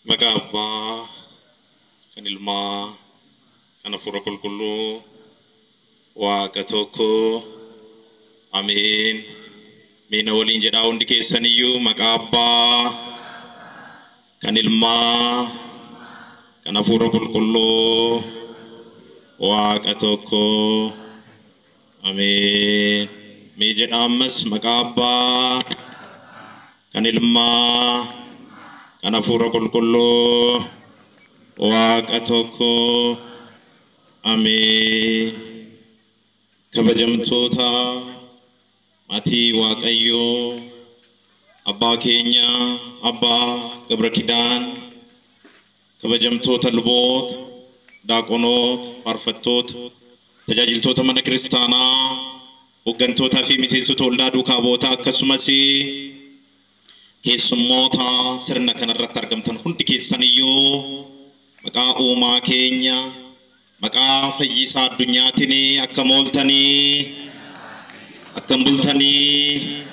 Maqaa Abbaa, kan Ilmaa, kan Hafuura Qulqulluu, Waaqa tokko. Ameen. Mee na waliin jedhaa hundi keessaniyyuu maqaa Abbaa, kan Ilmaa, kan Hafuura Qulqulluu, Waaqa tokko. Ameen. Mee jedhaa ammas maqaa Abbaa, kan Ilmaa, kan Hafuura Qulqulluu, Waaqa tokko. Ameen. Kabajamtoota maatii Waaqayyoo, Abbaa keenya Abbaa Gabra Kidaan, kabajamtoota luboota, daaqonoota, faarfattoota, tajaajiltoota mana kiristaanaa, hoggantootaa fi miseensota waldaa duukaa bu'ootaa akkasumas keessummoota sirna kanarratti argamtan hundi keessaniyyuu maqaa uumaa keenya, maqaa fayyisaa addunyaatiin akkam ooltanii, akkam bultanii,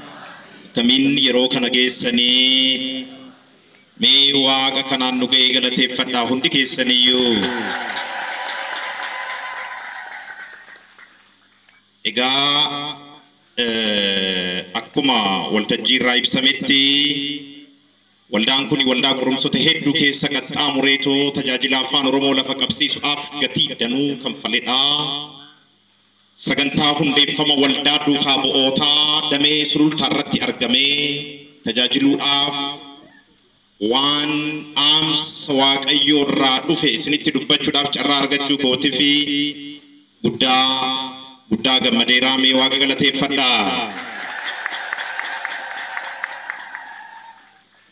akkamiin yeroo kana geessanii, mee Waaqa kanaan nu ga'ee galateeffadhaa hundi keessaniyyuu. Egaa akkuma waltajjii irraa ibsametti waldaan kun waldaa qorumsoota hedduu keessa qaxxaamureetoo tajaajila afaan Oromoo lafa qabsiisuudhaaf gatii danuu kanfaledha. Sagantaa hundeeffama waldaa duukaa bu'ootaa damee sulultaa irratti argamee tajaajiluudhaaf waan dhaamsa Waaqayyoo irraa dhufe isinitti dubbachuudhaaf carraa argachuu kootii fi guddaa guddaa gammadeeraa. Mee Waaqa galateeffadhaa.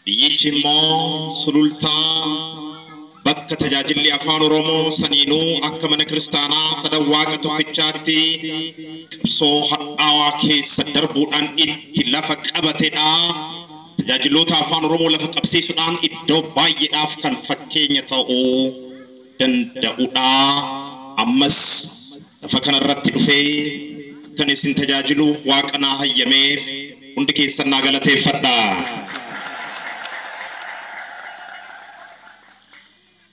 Biyyichi immoo sulultaa bakka tajaajilli afaan Oromoo saniinuu akka mana kiristaanaa sadan Waaqa tokkichaatti qabsoo hadhaawaa keessa darbuudhaan itti lafa qabatedha. Tajaajiloota afaan Oromoo lafa qabsiisuudhaan iddoo baay'eedhaaf kan fakkeenya ta'uu danda'udha. Ammas lafa kanarratti dhufee akkan isin tajaajilu Waaqa naa hayyameef hundi keessan naa galateeffadha.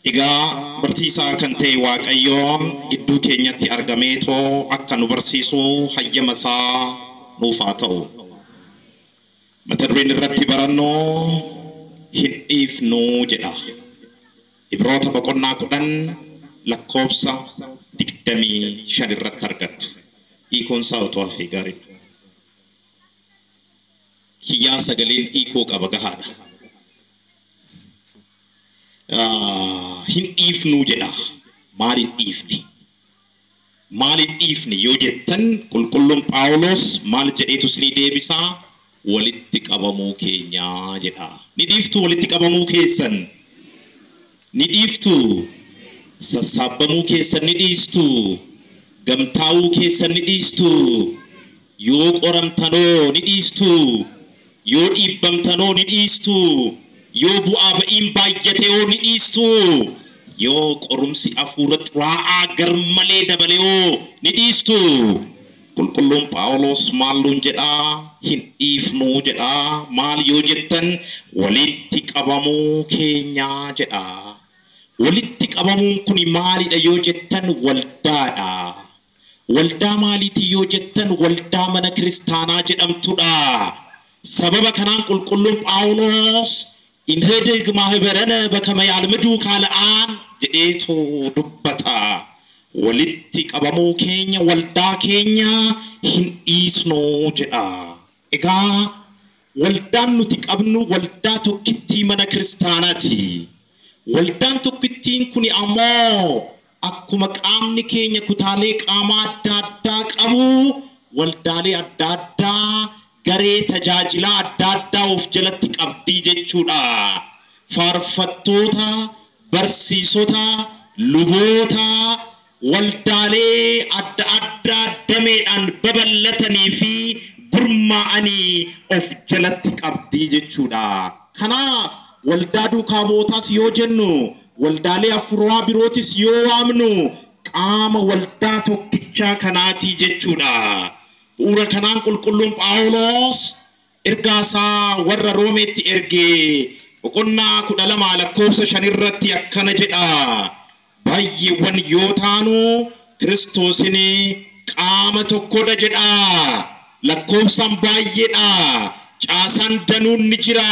Egaa barsiisaa kan ta'e Waaqayyoon gidduu keenyatti argameetoo akka nu barsiisu hayyama isaa nuuf haa ta'u. Mata dureen irratti barannoo hin dhiifnuu jedha. Ibroota boqonnaa 10 lakkoofsa 25 irratti argattu. Hiikoon isaa otoo hafee gaariidha. Kiyyaa sagaleen hiikoo qaba gahaadha. Hin dhiifnuu jedha. Maal hin dhiifne? Maal hin dhiifne yoo jettan qulqulluun Phaawulos maal jedheetu isinii deebisaa? Walitti qabamuu keenyaa jedha. Ni dhiiftu walitti qabamuu keessan? Ni dhiiftu? Sassaabbamuu keessan ni dhiistu? Gamtaa'uu keessan ni dhiistu? Yoo qoramtanoo ni dhiistu? Yoo dhiibbamtanoo ni dhiistu? Yoo bu'aa ba'iin baay'atee ni dhiistu? Yoo qorumsi hafuura xuraa'aa garmalee dabalee ni dhiistu? Qulqulluun Phaawulos maalluun jedhaa? Hin dhiifnuu jedhaa. Maal yoo jettan walitti qabamuu keenyaa jedhaa. Walitti qabamuun kun maalidha yoo jettan waldaadha. Waldaa maaliiti yoo jettan waldaa mana kiristaanaa jedhamtudha. Sababa kanaan qulqulluun Phaawulos inhedeg mahberana bakama yaalmiduu kaala'aan jedheetu dubbata. Walitti qabamuu keenya waldaa keenya hin dhiisnuu jedha. Egaa waldaan nuti qabnu waldaa tokkittii mana kiristaanaati. Waldaan tokkittiin kun ammoo akkuma qaamni keenya kutaalee qaamaa adda addaa qabu waldaalee adda addaa garee tajaajilaa adda addaa of jalatti qabdii jechuudha. Faarfattoota, barsiisota, luboota, waldaalee adda addaa dameedhaan babal'atanii fi gurmaa'anii of jalatti qabdii jechuudha. Kanaaf waldaa duukaa bu'ootaas yoo jennu, waldaalee afuuraa birootis yoo waamnu qaama waldaa tokkichaa kanaatii jechuudha. Bu'uura kanaan qulqulluun Phaawulos ergaa isaa warra Roomeetti ergee boqonnaa 12 lakkoofsa 5 irratti akkana jedha. Baay'eewwan yoo taanu Kiristoosin qaama tokkodha jedha. Lakkoofsaan baay'eedha. Caasaan danuun ni jira.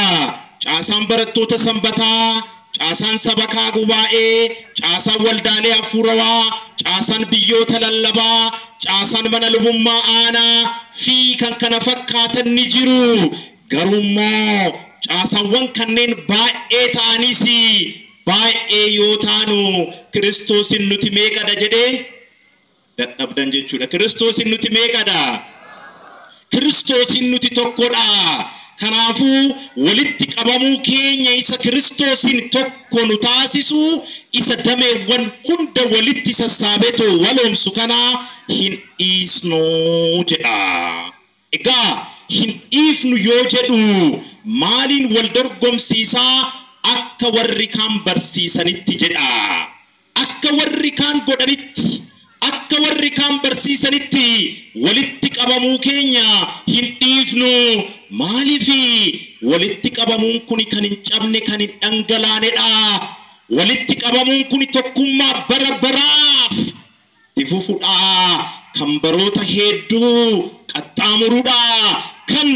Caasaan barattoota sanbataa, caasaan sabakaa gubaa'ee, caasaan waldaalee hafuurawaa, caasaan biyyoota lallabaa, caasaan mana lubummaa aanaa fi kan kana fakkaatan ni jiru. Garuu caasaawwan kanneen baay'ee ta'anis baay'ee yoo taanu Kiristoosin nuti meeqadha jedhee dadhabdan jechuudha. Kiristoosin nuti meeqadha? Kiristoosin nuti tokkodha. Kanaafuu walitti qabamuu keenya isa Kiristoosin tokko nu taasisu isa dameewwan hunda walitti sassaabeetoo waloomsu kana hin dhiisnu jedha. Egaa hin dhiifnu yoo jedhu maaliin wal dorgomsiisaa? Akka warri kaan barsiisanitti jedha. Akka warri kaan godhanitti, akka warri kaan barsiisanitti walitti qabamuu keenya hin dhiifnu. Maaliif walitti qabamuun kun kan hin cabne, kan hin dhangalaanedha. Walitti qabamuun kun tokkummaa bara baraaf itti fufuudha. Kan baroota hedduu qaxxaamuruudha. Kan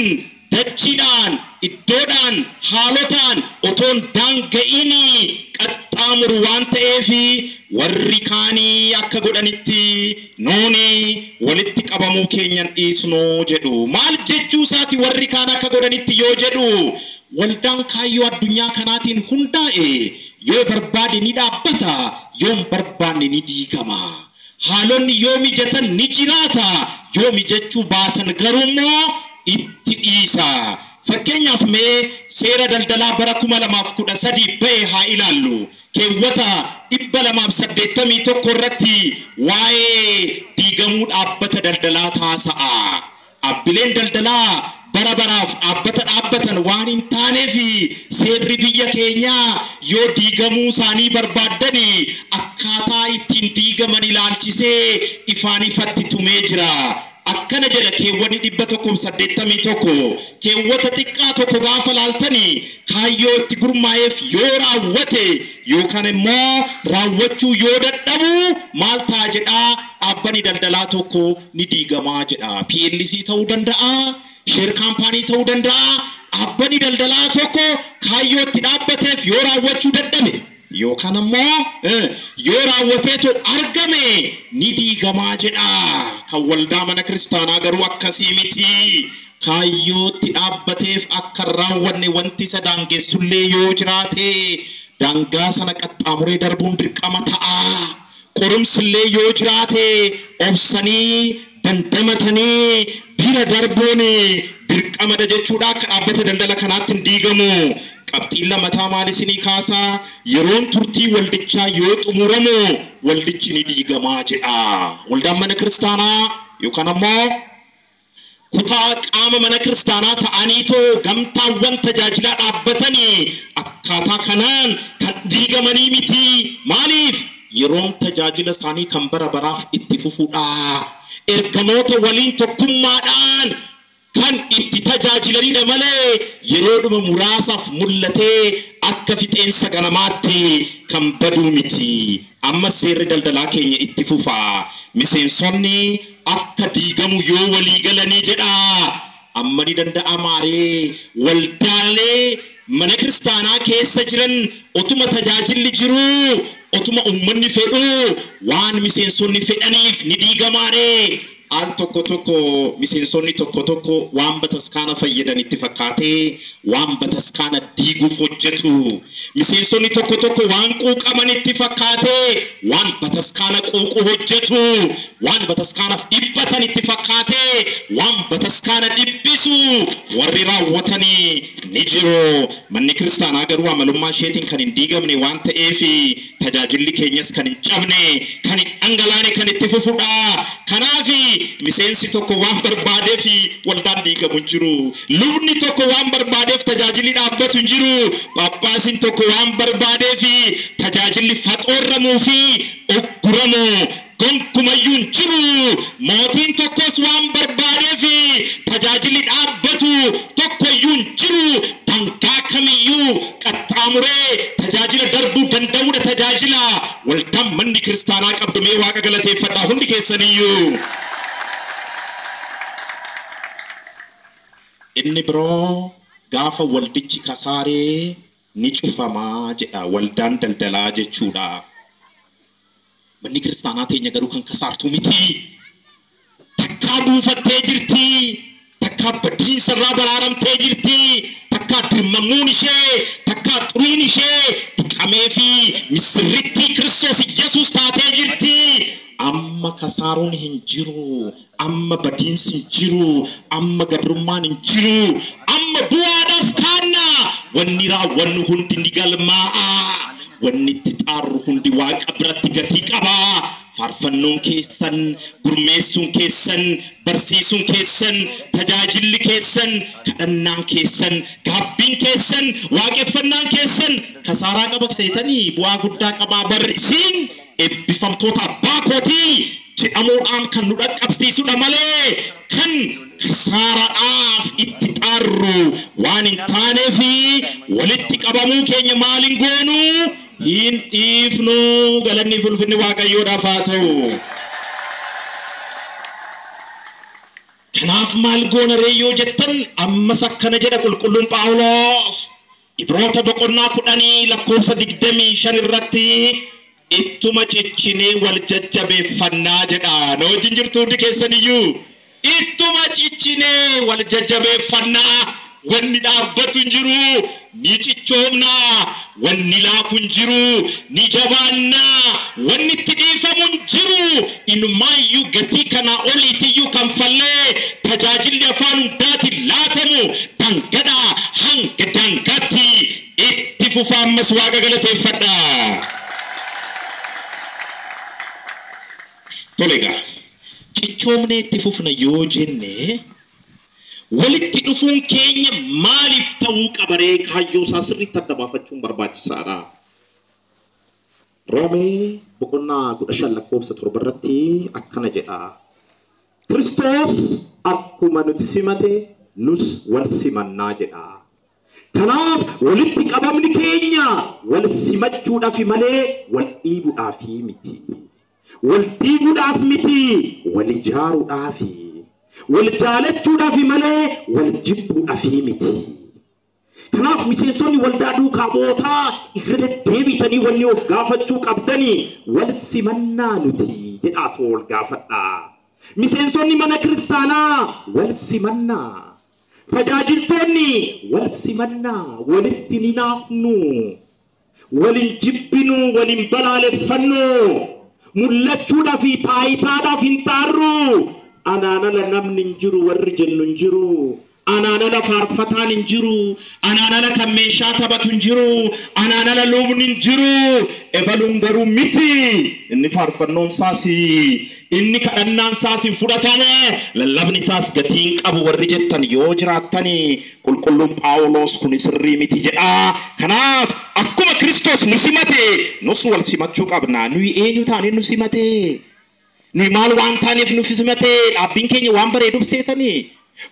dachiidhaan, iddoodhaan, haalotaan otoon daanga'ini qaxxaamuru waan ta'eef warri kaanii akka godhanitti nuuni walitti qabamuu keenyan dhiisnu jedhu. Maal jechuu isaati warri kaan akka godhanitti yoo jedhu? Waldaan kaayyoo addunyaa kanaatiin hundaa'e yoo barbaade ni dhaabbata, yoo hin barbaanne ni diigama. Haalonni yoo mijatan ni jiraata, yoo mijachuu baatan garuu itti dhiisa. Fakkeenyaaf mee seera daldalaa bara 2013 ba'e haa ilaallu. Keewwata 281 irratti waa'ee diigamuu dhaabbata daldalaa taasa'a. Dhaabbileen daldalaa bara baraaf dhaabbata dhaabbatan waan hin taaneef seerri biyya keenyaa yoo diigamuu isaanii barbaaddani akkaataa ittiin diigaman ilaalchisee ifaan ifatti tumee jira. Akkana jedha keewwanni 181 keewwata xiqqaa tokko gaafa laaltanii kaayyoo itti gurmaa'eef yoo raawwate yookaan immoo raawwachuu yoo dadhabu maal ta'a jedhaa? Dhaabbanni daldalaa tokko ni diigamaa jedha. PLC ta'uu danda'a, sheer kaampaanii ta'uu danda'a. Dhaabbanni daldalaa tokko kaayyoo itti dhaabbateef yoo raawwachuu dadhabe yookaan ammoo yoo raawwateetu argame ni diigamaa jedha. Kan waldaa mana kiristaanaa garuu akkasii miti. Kaayyootti dhaabbateef akka raawwanne wanti isa daangessullee yoo jiraate daangaa sana qaxxaamuree darbuun dirqama ta'a. Qorumsillee yoo jiraate obsanii dandamatanii bira darbuun dirqamadha jechuudha. Akka dhaabbata daldala kanaatti hin diigamu. Qabxiin lammataa maal isinii kaasaa? Yeroon turtii waldichaa yoo xumuramu waldichi ni diigamaa jedha. Waldaan mana kiristaanaa yookaan ammoo kutaa qaama mana kiristaanaa ta'aniitoo gamtaawwan tajaajilaa dhaabbatanii akkaataa kanaan kan diigamanii miti. Maaliif? Yeroon tajaajila isaanii kan bara baraaf itti fufuudha. Ergamoota waliin tokkummaadhaan kan itti tajaajilanidha malee yeroodhuma muraasaaf mul'atee akka fixeensa ganamaatti kan baduu miti. Amma seerri daldalaa keenya itti fufa. Miseensonni akka diigamu yoo walii galanii jedha. Amma ni danda'amaaree waldaalee mana kiristaanaa keessa jiran otuma tajaajilli jiru, otuma uummanni fedhu waan miseensonni fedhaniif ni diigamaaree. Al tokko tokko miseensonni tokko tokko waan bataskaana fayyadan itti fakkaatee waan bataskaana diiguuf hojjetu. Miseensonni tokko tokko waan quuqaman itti fakkaatee waan bataskaana quuqu hojjetu. Waan bataskaanaaf dhiphatan itti fakkaatee waan bataskaana dhiphisu warri raawwatanii ni jiru. Manni kiristaanaa garuu amalummaa isheetiin kan hin diigamne waan ta'eef tajaajilli keenyas kan hin cabne, kan hin dhangalaane, kan itti fufudha. Kanaaf miseensi tokko waan barbaadeef waldaan diigamu hin jiru. Lubni tokko waan barbaadeef tajaajilli dhaabbatu hin jiru. Phaaphaasiin tokko waan barbaadeef tajaajilli faxoorramuu fi ogguramu gonkumayyuu hin jiru. Mootiin tokkos waan barbaadeef tajaajilli dhaabbatu tokkoyyuu hin jiru. Daangaa kamiyyuu qaxxaamuree kiristaanaa qabdu mee Waaqa galateeffadhaa hundi keessaniyyuu. Inni biroo gaafa waldichi kasaaree ni cufamaa jedha, waldaan daldalaa jechuudha. Manni kiristaanaa teenya garuu kan kasaartuu miti. Takkaa buufattee jirti. Takkaa badiinsa irraa baraaramtee jirti. Takkaa dirmamuun ishee, takkaa xuriin ishee dhiqamee fi misirrittii Kiristoos Yesuus taatee jirti. Amma kasaaruun hin jiru, amma badiinsi hin jiru, amma gabrummaan hin jiru, amma bu'aadhaaf kaanna. Wanni raawwannu hundi ni galmaa'a. Wanni itti xaarru hundi Waaqa biratti gatii qaba. Faarfannoon keessan, gurmeessuun keessan, barsiisuun keessan, tajaajilli keessan, kadhannaan keessan, gaabbiin keessan, waaqeffannaan keessan kasaaraa qaba seetanii bu'aa guddaa qabaa. Barsiin eebbifamtoota abbaa kootii jedhamuudhaan kan nu dhaqqabsiisudha malee kan kasaaraadhaaf itti xaarru waan hin taaneefi walitti qabamuu keenya maaliin goonu hin dhiifnu. Galanni fulfinni Waaqayyoodhaaf haa ta'u. Kanaaf maal goona ree yoo jettan, ammas akkana jedha qulqulluun Phaawulos Ibroota boqonnaa 10 lakkoofsa 25 irratti, ittuma ciccinee wal jajjabeeffannaa jedha. Na wajjin jirtu hundi keessaniyyuu? Ittuma ciccinee wal jajjabeeffannaa. Wanni dhaabbatu hin jiru, ni cichoomnaa. Wanni laafu hin jiru, ni jabaannaa. Wanni itti dhiifamu hin jiru. Inumaayyuu gatii kanaa oliitiyyuu kanfallee tajaajilli afaan hundaatiin laatamu daangadhaa hanga daangaatti itti fufaa. Ammas Waaqa galateeffadha. Tole egaa, cichoomnee itti fufna yoo jenne, walitti dhufuun keenya maaliif ta'uu qabaree? Kaayyoo isaa sirriitti adda baafachuun barbaachisaadha. Roomee boqonnaa 15 lakkoofsa 7 irratti akkana jedha. Kiristoos akkuma nuti simate nus wal simannaa jedha. Kanaaf walitti qabamni keenya wal simachuudhaaf malee wal dhiibuudhaaf miti. Wal diiguudhaaf miti, wal ijaaruudhaafi. Wal jaalachuudhaaf malee wal jibbuudhaaf miti. Kanaaf miseensonni waldaa duukaa bu'ootaa irra deddeebitanii wanni of gaafachuu qabdanii, wal simannaa nuti jedhaatu wal gaafadhaa. Miseensonni mana kiristaanaa wal simannaa. Tajaajiltoonni wal simannaa, walitti ni naafnu. Walin jibbinu, walin balaaleffannu. Mul'achuudhaaf fi taayitaadhaaf hin taarru. Anaan ala namni hin jiru warri jennu hin jiru. Anaan ala faarfataan hin jiru. Anaan ala kan meeshaa taphatu hin jiru. Anaan ala lubni hin jiru. Ebaluun garuu miti. Inni faarfannoon isaas, inni kadhannaan isaas hin fudhatamu. Lallabni isaas gatii hin qabu warri jettan yoo jiraattani, qulqulluun Phaawulos kun sirrii miti jedha. Kanaaf akkuma Kiristoos nu simate nus wal simachuu qabna. Nuyi eenyu taanee nu simate? Nuyi maal waan taaneef nu simate? Dhaabbiin keenya waan bareeduuf seetanii?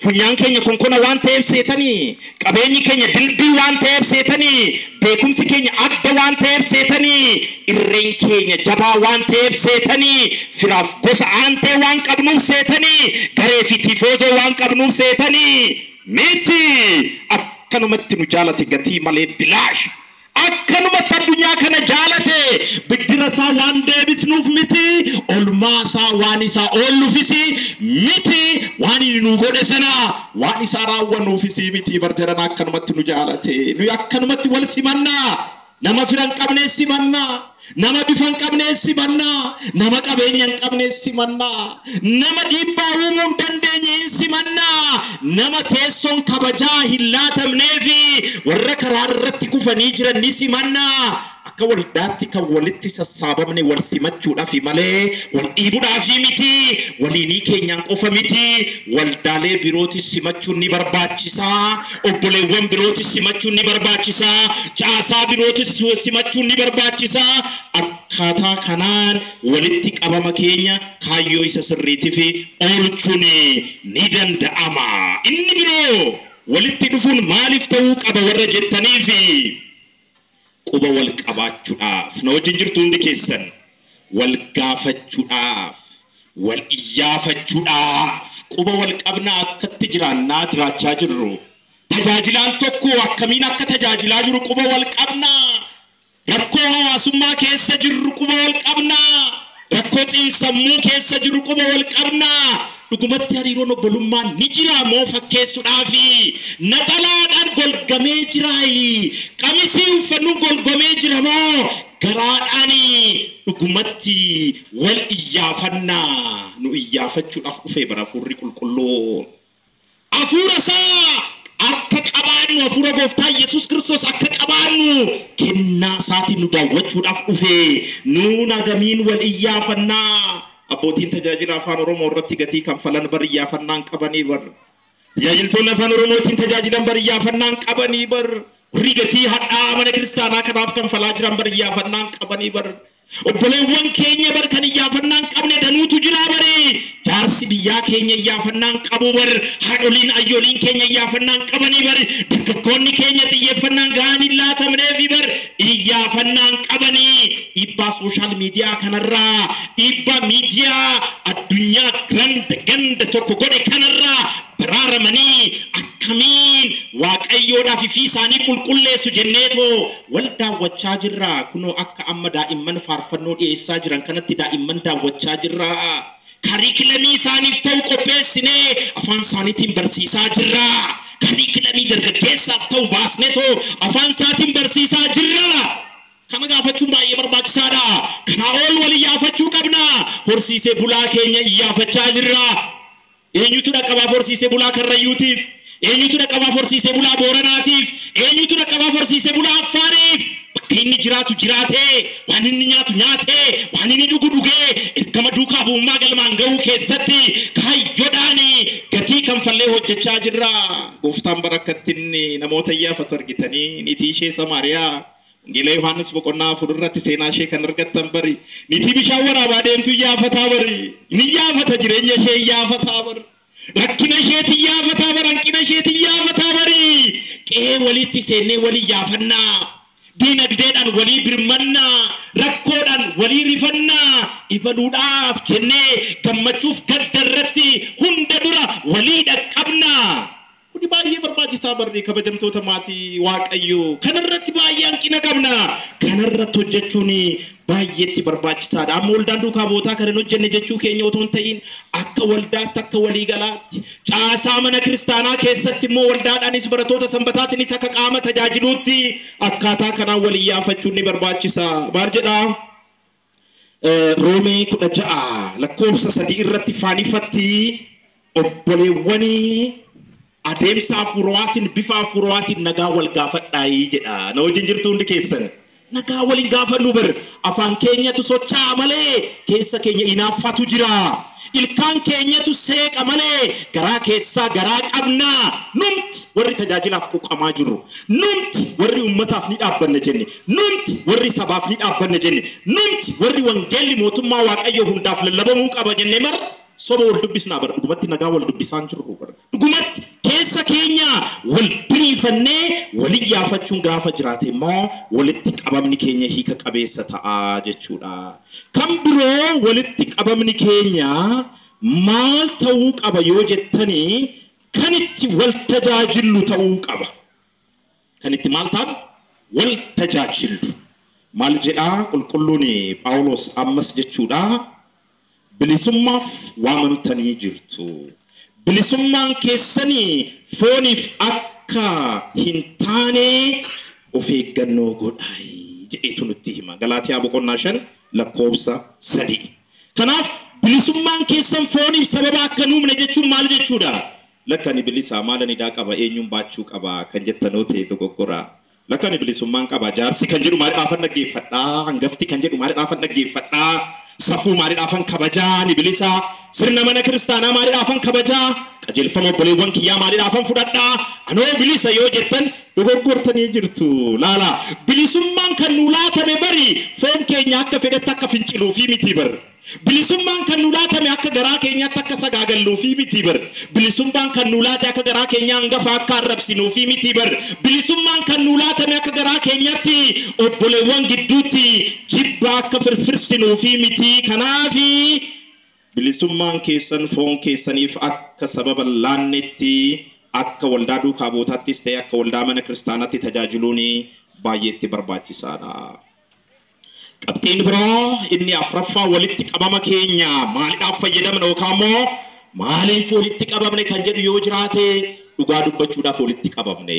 Funyaan keenya konkona waan ta'eef seetanii? Qabeenyi keenya dilbii waan ta'eef seetanii? Beekumsi keenya adda waan ta'eef seetanii? Irreen keenya jabaa waan ta'eef seetanii? Firaaf gosa aantee waan qabnuuf seetanii? Garee fi tifoozoo waan qabnuuf seetanii? Miti! Akkanumatti nu jaalate, gatii malee, bilaash. Akkanumatti addunyaa kana jaalate, biddira isaa waan deebisnuuf miti, olmaa isaa waan isaa oolluufis miti, waan inni nu godhe sana waan isaa raawwannuufis miti. Barjaran akkanumatti nu jaalate. Nuyi akkanumatti wal simannaa. Nama fira hin qabnees simannaa, nama bifa hin qabnees simannaa, nama qabeenya hin qabnees simannaa, nama dhiibbaa uumuu hin dandeenye hin simannaa, nama teessoon kabajaa hin laatamnee fi warra karaa irratti kufanii jiran ni simannaa. Akka waldaatti kan walitti sassaabamne wal simachuudhaaf malee wal dhiibuudhaaf miti, waliinii keenyaan qofa miti. Waldaalee birootis simachuun ni barbaachisaa, obboleewwan birootis simachuun ni barbaachisaa, caasaa birootis simachuun ni barbaachisaa. Akkaataa kanaan walitti qabama keenya kaayyoo isa sirriitiif oolchuun ni danda'ama. Inni biroo walitti dhufuun maaliif ta'uu qaba warra jettaniifi, quba wal qabaachuudhaaf. Na wajjin jirtu hundi keessan? Wal gaafachuudhaaf, wal iyyaafachuudhaaf, quba wal qabnaa akkatti jiraannaa jiraachaa jirru. Tajaajilaan tokko akkamiin akka tajaajilaa jiru quba wal qabnaa. Rakkoo hawaasummaa keessa jirru quba wal qabnaa. Rakkoo xiinsammuu keessa jirru quba wal qabnaa. Dhugumatti hariiroon obbolummaa ni jira moo fakkeessuudhaafi naxalaadhaan golgamee jiraayi qamisii uffannuun golgamee jira moo garaadhaan dhugumatti wal iyyaafannaa. Nu iyyaafachuudhaaf dhufee bara hafuurri qulqulluun. Hafuura isaa akka qabaannu, hafuura gooftaa Yesuus Kiristoos akka qabaannu kennaa isaatiin nu daawwachuudhaaf dhufee nuun agamiin wal iyyaafannaa. Abbootiin tajaajila afaan Oromoo irratti gatii kanfalan bar iyyaafannaan qabanii bar. Tajaajiltoonni afaan Oromootiin tajaajilan bar iyyaafannaan qabanii bar. Warri gatii hadhaa mana kiristaanaa kanaaf kanfalaa jiran bar iyyaafannaan qabanii bar. Obboleewwan keenya bar kan iyyaafannaan qabne danuutu jira bari. Jaarsi biyyaa keenya iyyaafannaan qabu bar. Haadholiin ayyooliin keenya iyyaafannaan qabanii bar. Dargaggoonni keenya xiyyeeffannaan gahaan hin laatamneefi bar. Iyyaafannaan qabanii dhiibbaa sooshaal miidiyaa kanarraa, dhiibbaa miidiyaa addunyaa ganda ganda tokko godhe kanarraa baraaramanii akkamiin waaqayyoodhaaf fi isaanii qulqulleessu jenneetoo wal daawwachaa jirra. Kunoo akka amma daa'imman faarfannoo dhiyeessaa jiran kanatti daa'imman daawwachaa jirra. Kariikilamii isaaniif ta'u qopheessinee afaan isaaniitiin barsiisaa jirra. Kariikilamii dargaggeessaaf ta'u baasneetoo afaan isaatiin barsiisaa jirra. Kana gaafachuun baay'ee barbaachisaadha. Kanaa ol wal iyyaafachuu qabna. Horsiisee bulaa keenya iyyaafachaa jirra. Eenyutu dhaqqabaaf horsiisee bulaa Karrayyuutiif? Eenyutu dhaqqabaaf horsiisee bulaa Booranaatiif? Eenyutu dhaqqabaaf horsiisee bulaa Affaariif? Bakka inni jiraatu jiraatee, waan inni nyaatu nyaatee, waan inni dhugu dhugee, ergama duukaa bu'ummaa galmaan ga'uu keessatti kaayyoodhaan gatii kanfallee hojjechaa jirra. Gooftaan barakatti inni namoota iyyaafatu argitanii niitii ishee Samaariyaa Wangeela Yohaannis boqonnaa 4 irratti seenaa ishee kan argattan bari. Niitii bishaan waraabaa deemtu iyyaafataa bari. Ni iyyaafata, jireenya ishee iyyaafataa bari. Rakkina isheeti iyyaafataa bari, hanqina isheeti iyyaafataa bari. Qe'ee walitti seennee walii iyyaafannaa. Diinagdeedhaan walii birmannaa, rakkoodhaan walii rifannaa, ibaluudhaaf jennee gammachuuf gadda irratti hunda dura walii dhaqqabnaa. Kuni baay'ee barbaachisaa barri kabajamtoota maatii Waaqayyoo. Kanarratti baay'ee hanqina qabna. Kanarratti hojjechuun baay'eetti barbaachisaadha. Amma waldaan duukaa bootaa kan hin hojjenne jechuu keenya otoo hin ta'in akka waldaatti akka waliigalaatti caasaa mana kiristaanaa keessatti immoo waldaadhaanis barattoota sanbataatiinis akka qaama tajaajiluutti akkaataa kanaan wal iyyaafachuun ni barbaachisa. Maal jedhaa? Roomee 16 lakkoofsa 3 irratti faanifatti obboleewwanii adeemsa hafuurawaatiin bifa hafuurawaatiin nagaa wal gaafadhaayii jedha. Na wajjin jirtu hundi keessan. Nagaa waliin gaafannu bar afaan keenyatu socho'a malee keessa keenya inaaffatu jira. Ilkaan keenyatu seeqa malee garaa keessaa garaa qabna. Numti warri tajaajilaaf quuqamaa jirru. Numti warri uummataaf ni dhaabbanna jenne. Numti warri sabaaf ni dhaabbanna jenne. Numti warri wangeelli mootummaa Waaqayyoo hundaaf lallabamuu qaba jenne mara soba wal dubbisnaa bara. Dhugumatti nagaa wal dubbisaan jirru bara. Dhugumatti keessa keenya wal biriifannee wal iyyaafachuun gaafa jiraate immoo walitti qabamni keenya hiika qabeessa ta'a jechuudha. Kan biroo walitti qabamni keenya maal ta'uu qaba yoo jettanii kan itti wal tajaajillu ta'uu qaba. Kan itti maal ta'u? Wal tajaajillu. Maal jedhaa qulqulluun Phaawulos ammas jechuudha. Bilisummaaf waamamtanii jirtu. Bilisummaan keessanii fooniif akka hin taane of eeggannoo godhaa jedheetu nutti hima. Galaatiyaa boqonnaa 5 lakkoofsa 3. Kanaaf bilisummaan keessan fooniif sababa akka hin uumne jechuun maal jechuudha? Lakka ani bilisaa maal ani daa qaba eenyuun baachuu qaba kan jettanoo ta'e dogoggora. Lakka ani bilisummaan qaba jaarsi kan jedhu maaliidhaafan dhaggeeffadhaa? Hangafti kan jedhu maaliidhaafan dhaggeeffadhaa? Safuu maaliidhaafan kabajaa? Ni bilisaa. Sirna mana kiristaanaa maaliidhaafan kabajaa? Qajeelfama obboleewwan kiyyaa maaliidhaafan fudhadhaa? Anoo bilisa yoo jettan dogoggortanii jirtu. Laala, bilisummaan kan nu laatame bari foon keenya akka fedhetti akka finciluufi miti bar. Bilisummaan kan nu laatame akka garaa keenyaatti akka sagaagalluufi miti bar. Bilisummaan kan nu laate akka garaa keenya hangafa akka arrabsinuufi miti bar. Bilisummaan kan nu laatame akka garaa keenyaatti obboleewwan gidduutti jibba akka firfirsinuufi miti. Kanaafi bilisummaan keessan foon keessaniif akka sababa laannetti akka waldaa duukaa bootaattis ta'e akka waldaa mana kiristaanaatti tajaajiluun baay'eetti barbaachisaadha. Qabxiin biroo inni afraffaa walitti qabama keenya maaliidhaaf fayyadamna yookaan immoo maaliif walitti qabamne kan jedhu yoo jiraate dhugaa dubbachuudhaaf walitti qabamne.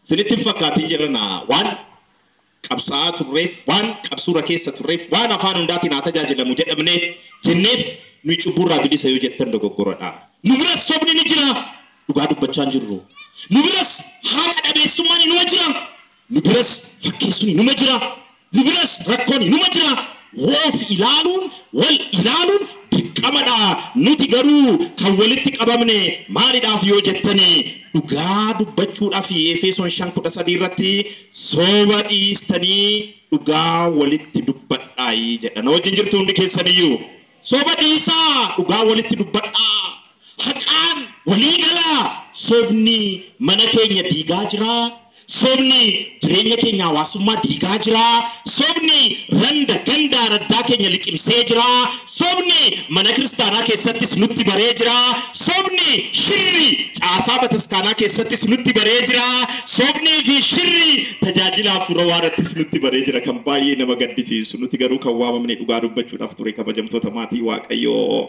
Isinitti hin fakkaatin jirana waan qabsaa'aa turreef, waan qabsuura keessa turreef, waan afaan hundaatiin haa tajaajilamu jedhamneef jenneef nuyi cubburraa bilisa yoo jettan dogoggoradha. Nu biras sobni ni jira, dhugaa dubbachaa hin jirru. Nu biras haqa dhabeessummaan inuma jira. Nu biras fakkeessuun inuma jira. Nu biras rakkoon inuma jira. Woof ilaaluun, wal ilaaluun dirqamadha. Nuti garuu kan walitti qabamne maaliidhaaf yoo jettani dhugaa dubbachuudhaaf Efesoon 5:13 irratti soba dhiistanii dhugaa walitti dubbadhaayi jedha. Na wajjin jirtu hundi keessaniyyuu. Soba dhiisaa dhugaa walitti dubbadhaa. Haqaan walii galaa. Sobni mana keenya diigaa jira. Sobni jireenya keenya hawaasummaa diigaa jira. Sobni randa gandaa raddaa keenya liqimsee jira. Sobni mana kiristaanaa keessattis nutti baree jira. Sobni shirri caasaa bataskaanaa keessattis nutti baree jira. Sobnii fi shirri tajaajila hafuura waarattis nutti baree jira. Kan baay'ee nama gaddisiisu. Nuti garuu kan waamamne dhugaa dubbachuudhaaf ture kabajamtoota maatii Waaqayyoo.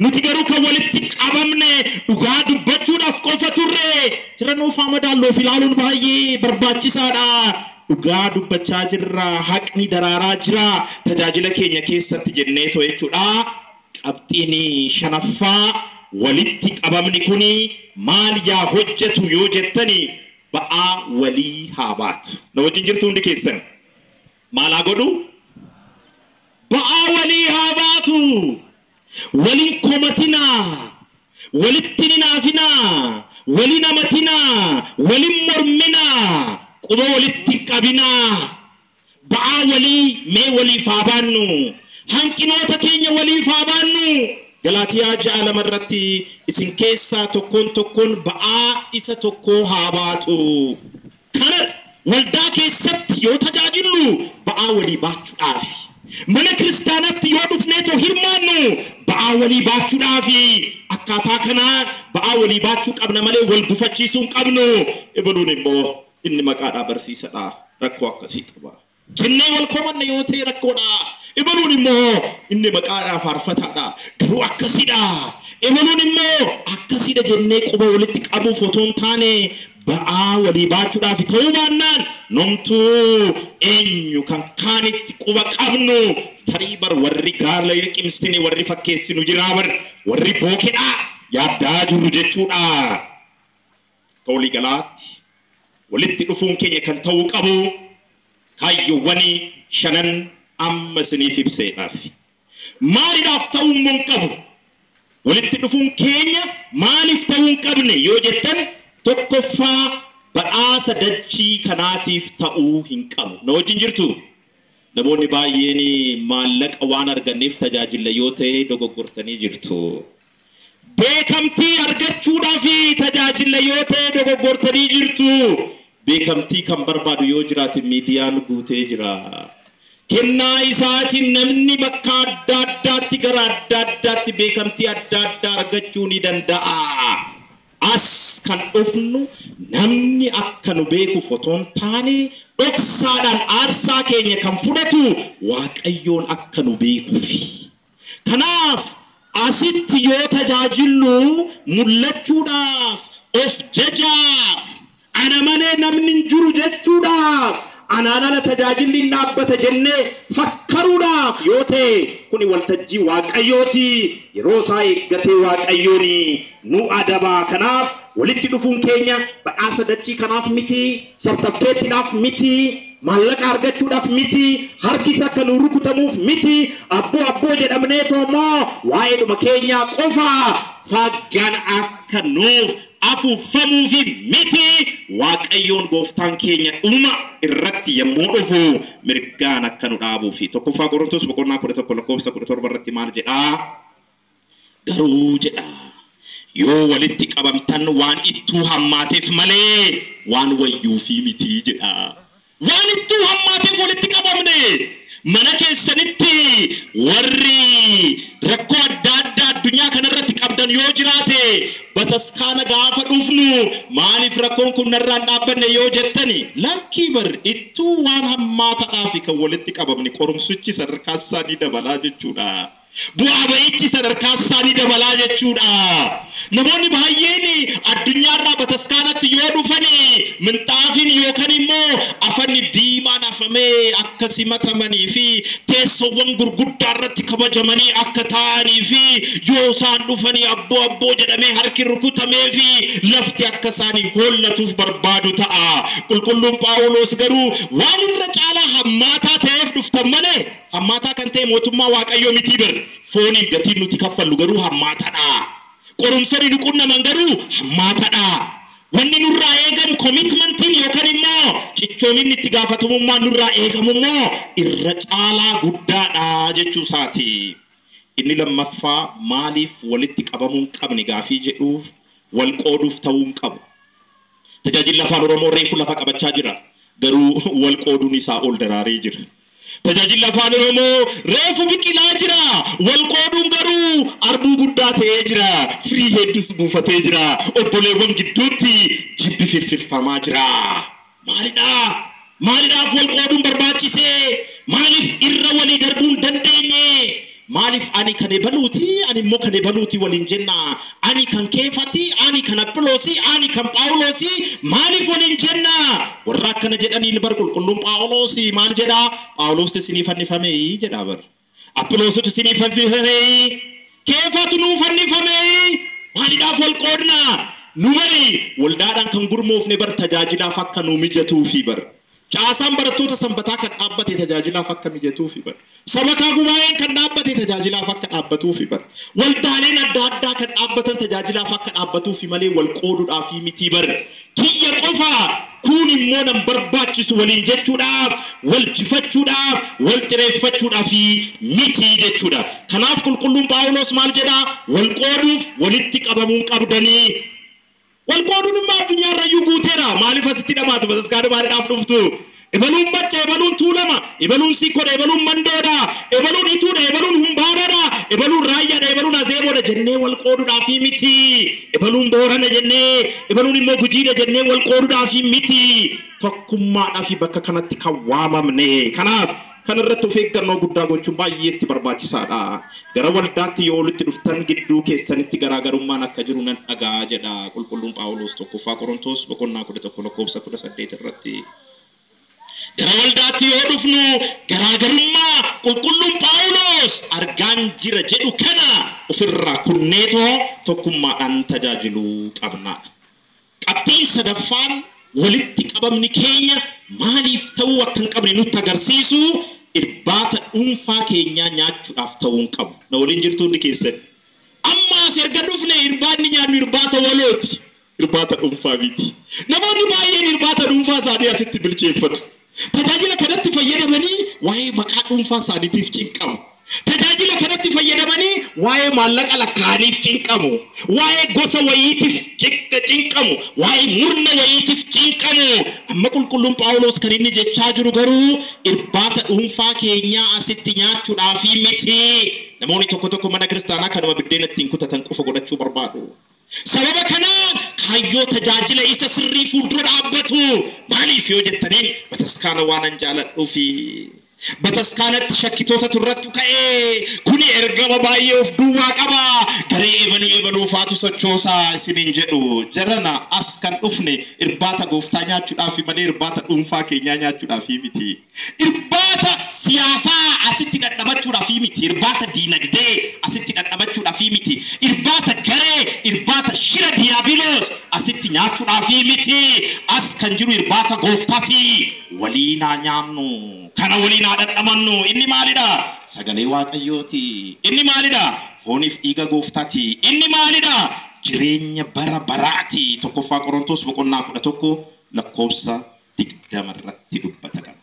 Nuti garuu kan walitti qabamne dhugaa dubbachuudhaaf qofa turre. Jira nuuf madaalloof ilaaluun baay'ee barbaachisaadha. Dhugaa dubbachaa jirra, haqni daraaraa jira tajaajila keenya keessatti jenneetoo jechuudha. Qabxiin shanaffaa walitti qabamni kuni maal yaa hojjetu yoo jettani ba'aa walii haa baatu. Na wajjin jirtu hundi keessan. Maal haa godhu? Ba'aa walii haa baatu. Waliin komatinaa, walitti hinaafinaa, waliin amatinaa, waliin morminaa, quba walitti hin qabinaa. Ba'aa walii mee waliif haa baannu. Hanqinoota keenya waliif haa baannu. Galaatiyaa 6:2 irratti isin keessaa tokkoon tokkoon ba'aa isa tokkoo haa baatu. Kana waldaa keessatti yoo tajaajillu ba'aa walii baachuudhaaf. Mana kiristaanaatti yoo dhufneetoo hirmaannu ba'aa walii baachuudhaafi. Akkaataa kanaan ba'aa walii baachuu qabna malee wal gufachiisuu hin qabnu. Ebaluun immoo inni maqaadhaa barsiisadha. Rakkoo akkasii qaba. Jennee wal komanna yoo ta'e rakkoodha. Ebaluun immoo inni maqaadhaa faarfataadha. Garuu akkasidha. Ebaluun immoo akkasidha jennee quba walitti qabuuf otoo hin taane ba'aa walii baachuudhaaf ta'uu baannaan nomtuu eenyu kan kaanitti quba qabnu tarii bar warri gaala liqimsine warri fakkeessinu jiraa bar warri bookedha yaaddaa jirru jechuudha. Akka walii galaatti walitti dhufuun keenya kan ta'uu qabu kaayyoowwan shanan amma isiniif ibseedhaaf. Maaliidhaaf ta'uu immoo hin qabu? Walitti dhufuun keenya maaliif ta'uu hin qabne yoo jettan tokkoffaa badhaasa dachii kanaatiif ta'uu hin qabu. Na wajjin jirtu? Namoonni baay'een maallaqa waan arganneef tajaajila yoo ta'e dogoggortanii jirtu. Beekamtii argachuudhaaf tajaajila yoo ta'e dogoggortanii jirtu. Beekamtii kan barbaadu yoo jiraate miidiyaan guutee jira. Kennaa isaatiin namni bakka adda addaatti gara adda addaatti beekamtii adda addaa argachuu ni danda'a. As kan dhufnu namni akka nu beekuuf otoo hin taane dhoksaadhaan aarsaa keenya kan fudhatu Waaqayyoon akka nu beekuufi. Kanaaf asitti yoo tajaajillu mul'achuudhaaf, of jajaaf, ana malee namni hin jiru jechuudhaaf, anaan ala tajaajilli hin dhaabbata jennee fakkaruudhaaf yoo ta'e kuni waltajjii Waaqayyooti. Yeroo isaa eeggatee Waaqayyoon nu adabaa. Kanaaf walitti dhufuun keenya badhaasa dachii kanaaf miti, sartafkeettiidhaaf miti, maallaqa argachuudhaaf miti, harkis akka nu rukutamuuf miti, abboo abboo jedhamneetoo immoo waa'eedhuma keenyaa qofa faggaan akka nuuf afuufamuufi miti. Waaqayyoon gooftaan keenya dhuma irratti yommuu dhufu mirgaan akka nu dhaabuufi. 1 Qorontos boqonnaa 11 lakkoofsa 17 irratti maal jedhaa? Garuu jedha, yoo walitti qabamtan waan ittuu hammaateef malee waan wayyuufii miti jedha. Waan ittuu hammaateef walitti qabamne. Mana keessanitti warri rakkoo adda addaa addunyaa kanarratti qabdan yoo jiraate bataskaana gaafa dhufnu maaliif rakkoon kun narraan dhaabbanne yoo jettani, lakkii bar ittuu waan hammaataadhaaf kan walitti qabamne qorumsichi sadarkaa isaanii dabalaa jechuudha. Bu'aa ba'ichi sadarkaa isaanii dabalaa jechuudha. Namoonni baay'een addunyaarraa bataskaanatti yoo dhufani minxaafiin yookaan immoo afanni diimaan afamee akka simatamanii fi teessoowwan gurguddaa irratti kabajamanii akka ta'anii fi yoo isaan dhufanii abboo abboo jedhamee harki rukutamee fi lafti akka isaanii hollatuuf barbaadu ta'a. Qulqulluun Phaawulos garuu waan irra caalaa hammaataa ta'eef dhuftan malee hammaataa kan ta'e mootummaa Waaqayyoo miti bar. Fooniin gatiin nuti kaffallu garuu hammaataadha. Qorumsonni nu qunnaman garuu hammaataadha. Wanni nurraa eegamu commitmentiin yookaan immoo cichoominni itti gaafatamummaan nurraa eegamu immoo irra caalaa guddaadha jechuu isaati. Inni lammaffaa maaliif walitti qabamuu hin qabne gaafii jedhuuf wal qooduuf ta'uu hin qabu. Tajaajilli afaan Oromoo reefu lafa qabachaa jira. Garuu wal qooduun isaa ol daraaree jira. Tajaajilli afaan Oromoo reefu biqilaa jira. Wal qooduun garuu arbuu guddaa ta'ee jira. Firii hedduus buufatee jira. Obboleewwan gidduutti jibbi firfirfamaa jira. Maalidhaa? Maalidhaaf wal qooduun barbaachisee? Maaliif irra walii darbuun dandeenye? Maaliif ani kan ebaluuti, ani immoo kan ebaluuti waliin jenna? Ani kan Keefati, ani kan Aphiloosi, ani kan Phaawulosi, maaliif waliin jenna? Warra akkana jedhaniin bar qulqulluun Phaawulosi maal jedhaa? Phaawulosti isinii fannifame jedhaa bar. Aphiloositu isinii fannifame, Keefatu nuu fannifame. Maalidhaaf wal qoodna? Nu bari waldaadhaan kan gurmoofne bar tajaajilaaf akka nu mijatuufi bar. Caasaan barattoota sanbataa kan dhaabbate tajaajilaaf akka mijatuufi bar. Sabakaa gubaa'een kan dhaabbate tajaajilaaf akka dhaabbatuufi bar. Waldaaleen adda addaa kan dhaabbatan tajaajilaaf akka dhaabbatuufi malee wal qooduudhaaf miti bar. Kiyya qofa kun immoo nan barbaachisu waliin jechuudhaaf, wal jifachuudhaaf, wal xireeffachuudhaaf miti jechuudha. Kanaaf qulqulluun Phaawulos maal jedhaa? Wal qooduuf walitti qabamuun qabdanii. Wal qooduun immoo addunyaarra iyyuu guuteera. Maaliif asitti dhamaatu? Bataskaana maaliidhaaf dhuftu? Ebaluun Macca, ebaluun Tuulama, ebaluun Sikkoodha, ebaluun Mandoodha, ebaluun Ituudha, ebaluun Humbaadhaadha, ebaluun Raayyaadha, ebaluun Azeeboodha jennee wal qooduudhaaf miti. Ebaluun Boorana jennee, ebaluun immoo Gujiidha jennee wal qooduudhaaf miti. Tokkummaadhaaf bakka kanatti kan waamamne. Kanaaf kanarratti of eeggannoo guddaa gochuun baay'ee itti barbaachisaadha. Gara waldaatti yoo walitti dhuftan gidduu keessanitti garaagarummaan akka jiru nan dhagaa jedha qulqulluun Phaawulos 1 Qorontos boqonnaa 11 lakkoofsa 18 irratti. Gara waldaatti yoo dhufnu garaagarummaa qulqulluun Phaawulos argaan jira jedhu kana ofirraa kunneetoo tokkummaadhaan tajaajiluu qabna. Qabxiin sadaffaan walitti qabamni keenya maaliif ta'uu akka hin qabne nutti agarsiisu irbaata dhuunfaa keenyaa nyaachuudhaaf ta'uu hin qabu. Na waliin jirtu hundi keessan. Ammaas erga dhufne irbaanni nyaannu irbaata walooti. Irbaata dhuunfaa miti. Namoonni baay'een irbaata dhuunfaa isaanii asitti bilcheeffatu. Tajaajila kanatti fayyadamanii waa'ee maqaa dhuunfaa isaaniitiif cinqamu. Tajaajila kanatti fayyadamanii waa'ee maallaqa lakkaa'aniif cinqamu. Waa'ee gosa wayiitiif cinqamu. Waa'ee murna wayiitiif cinqamu. Amma qulqulluun Phaawulos kan inni jechaa jiru garuu irbaata dhuunfaa keenyaa asitti nyaachuudhaaf miti. Namoonni tokko tokko mana kiristaanaa kanuma biddeena ittiin kutatan qofa godhachuu barbaadu. Sababa kanaan kaayyoo tajaajila isa sirrii fuuldura dhaabbatu. Maaliif yoo jettaniin bataskaana waan an jaaladhuufi. Bataskaanatti shakkitoota turrattu ka'ee kuni ergama baay'ee of duubaa qaba. Garee ebaluu ebaluu faatu sochoosaa isiniin jedhu. Jarana as kan dhufne irbaata gooftaa nyaachuudhaaf malee irbaata dhuunfaa keenyaa nyaachuudhaaf miti. Irbaata siyaasaa asitti dhadhabachuudhaaf miti. Irbaata diinagdee asitti dhadhabachuudhaaf miti. Irbaata garee, irbaata shira diyaabiloos asitti nyaachuudhaaf miti. As kan jiru irbaata gooftaati. Waliin haa nyaannu. Kana waliin haa dhandhamannu. Inni maalidha? Sagalee Waaqayyooti. Inni maalidha? Fooniif dhiiga gooftaati. Inni maalidha? Jireenya bara baraati. 1ffaa Qorontos boqonnaa 11 lakkoofsa 20 irratti dubbata kana.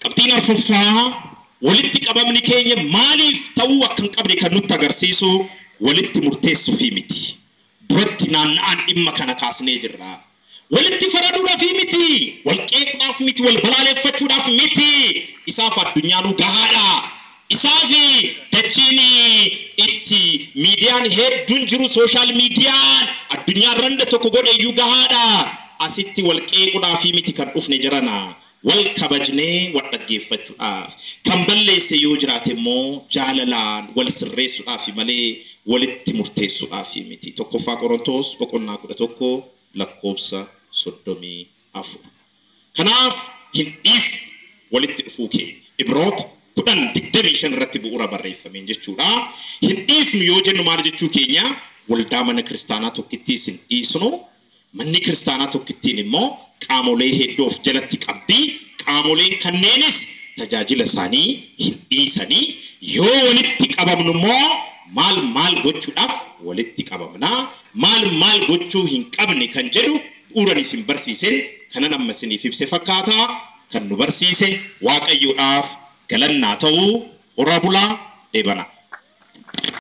Qabxiin arfaffaa walitti qabamni keenya maaliif ta'uu akka hin qabne kan nutti agarsiisu walitti murteessuufi miti. Duratti naanna'aan dhimma kana kaasnee jirra. Walitti faraduudhaaf miti, wal qeequudhaaf miti, wal balaaleffachuudhaaf miti. Isaaf addunyaanuu gahaadha. Isaaf dachiin itti miidiyaan hedduun jiru, sooshaal miidiyaan addunyaa randa tokko godhe iyyuu gahaadha. Asitti wal qeequudhaaf miti kan dhufne jirana. Wal kabajnee wal dhaggeeffachuudhaaf. Kan balleesse yoo jiraate immoo jaalalaan wal sirreessuudhaaf malee walitti murteessuudhaaf miti. 1ffaa Qorontos boqonnaa 11 lakkoofsa 34. Kanaaf hin dhiifnu walitti dhufuu keenya. Ibroota 10:25 irratti bu'uura barreeffameen jechuudha. Hin dhiifnu yoo jennu maal jechuu keenya? Waldaa mana kiristaanaa tokkittiis hin dhiisnu. Manni kiristaanaa tokkittiin immoo qaamolee hedduu of jalatti qabdi. Qaamoleen kanneenis tajaajila isaanii hin dhiisanii. Yoo walitti qabamnu immoo maal maal gochuudhaaf walitti qabamna? Maal maal gochuu hin qabne kan jedhu bu'uuran isin barsiiseen kanan amma isiniif ibse fakkaata. Kan nu barsiise Waaqayyoodhaaf galannaa ta'uu. Horaa bulaa, dheebanaa.